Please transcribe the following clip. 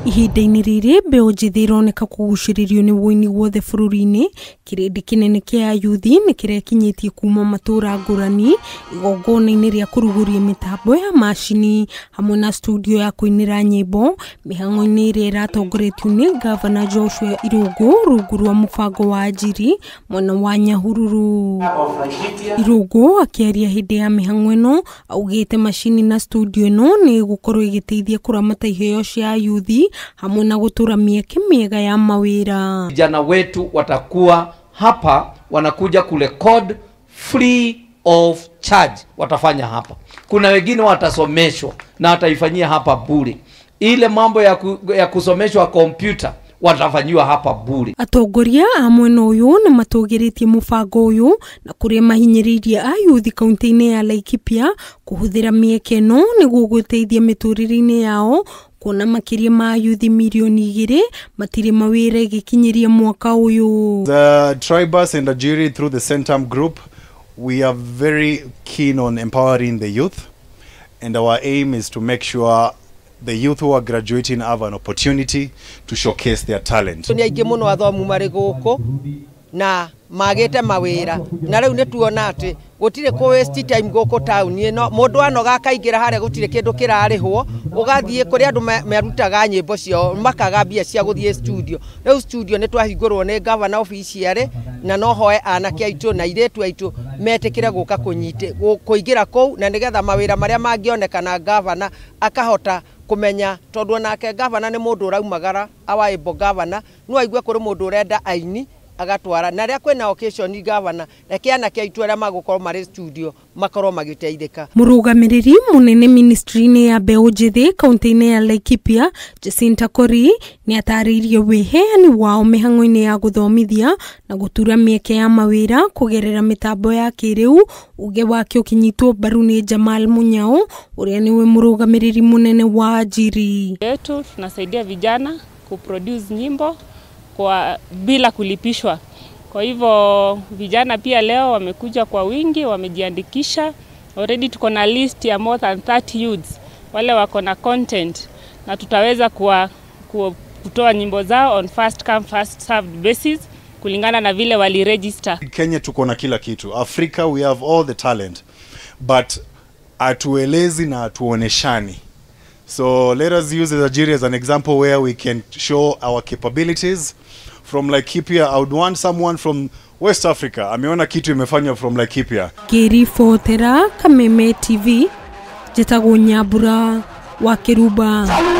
Ihinda-inĩ rĩrĩ mbeũ njĩthĩ ironeka kũgucĩrĩrio nĩ wũini wothe bũrũri-inĩ. Kĩrĩndĩ kĩnene kĩa ayuthi nĩ kĩrekinyĩtie kuma matũra ngũrani igongona-inĩ rĩa kũrugũria mĩtambo ya macini hamwe na studio ya kũinĩra nyĩmbo mĩhang'o-inĩ ĩrĩa ĩratongoretio nĩ Gavana Joshua Irũngũ rungu rwa mũbango wa Ajiri mwena wa Nyahururu. Irũngũ akĩaria hĩndĩ ya mĩhang'o ĩno augĩte macini na studio ĩno nĩ ĩgũkorwo ĩgĩteithia kũramata iheo cia ayuthi hamwe na gũtũra mĩeke mĩega ya mawĩra. Vijana wetu watakuwa hapa wanakuja kurekod free of charge, watafanya hapa. Kuna wengine watasomeshwa na wataifanyia hapa bure. Ile mambo ya kusomeshwa kompyuta watafanyiwa hapa bure. Atongoria a mwena ũyũ nĩ matũgĩrĩtie mũbango ũyũ na kũrĩa mahinyĩrĩirie ayuthi kaunti-inĩ ya Laikipia kũhũthĩra mĩeke ĩno nĩguo gũteithia mĩtũrĩre-inĩ yao, kuona makĩria ma ayuthi milioni 2 matirĩ mawĩra ĩgĩkinyĩria mwaka ũyũ. The Tribus and Ajiri through the Centum Group, we are very keen on empowering the youth, and our aim is to make sure the youth who are graduating have an opportunity to showcase their talent. Nĩ aingĩ mũno athomu marĩ gũkũ na magĩte mawĩra, na rĩu nĩ tuona atĩ gũtirĩ kũ waste time gũkũ taũni ĩno. Mũndũ anoga akaingĩra harĩa gũtirĩ kĩndũ kĩrarĩhwo, ũgathiĩ kũrĩa andũ merutaga nyĩmbo ciao makaga mbia cia gũthiĩ studio. Rĩu studio nĩ twahingũrwo nĩ gavana officially, na no hoe anake aitũ na airĩtu aitũ metĩkĩre gũka kũingĩra kũu, na nĩgetha mawĩra marĩa mangĩonekana gavana akahota kũmenya, tondũ onake gavana nĩ mũndũ ũraumagara awaĩmbo gavana no aigue kũrĩ mũndũ ũrenda aini agatwara, na rĩrĩa kwĩna occasion gavana reke anake aitũ arĩa magũkorwo marĩ studio makorwo magĩteithĩka. Mũrũgamĩrĩri mũnene ministry-inĩ ya mbeũ njĩthĩ kaunti-inĩ ya Laikipia Jacinta Kori nĩ atarĩirie wĩheani wao mĩhang'o-inĩ ya gũthomithia na gũtura mĩeke ya mawĩra kũgerera mĩtambo ya kĩrĩu. Uge wake ũkĩnyitwo mbaru nĩ Jamal Munyao ũrĩa nĩwe mũrũgamĩrĩri mũnene wa Ajiri. Yetu tunasaidia vijana kuproduce nyimbo kwa bila kulipishwa. Kwa hivyo vijana pia leo wamekuja kwa wingi, wamejiandikisha. Already tuko na list ya more than 30 youths wale wako na content, na tutaweza kutoa nyimbo zao on first come first served basis kulingana na vile waliregister. Kenya tuko na kila kitu. Africa we have all the talent, but atuelezi na atuoneshani. So let us use Ajiri as an example where we can show our capabilities. From Laikipia, I would want someone from West Africa. Ameona kitu imefanywa from Laikipia. Ngĩribotera Kameme TV, njĩtagwo Nyambura wa Kĩrumba.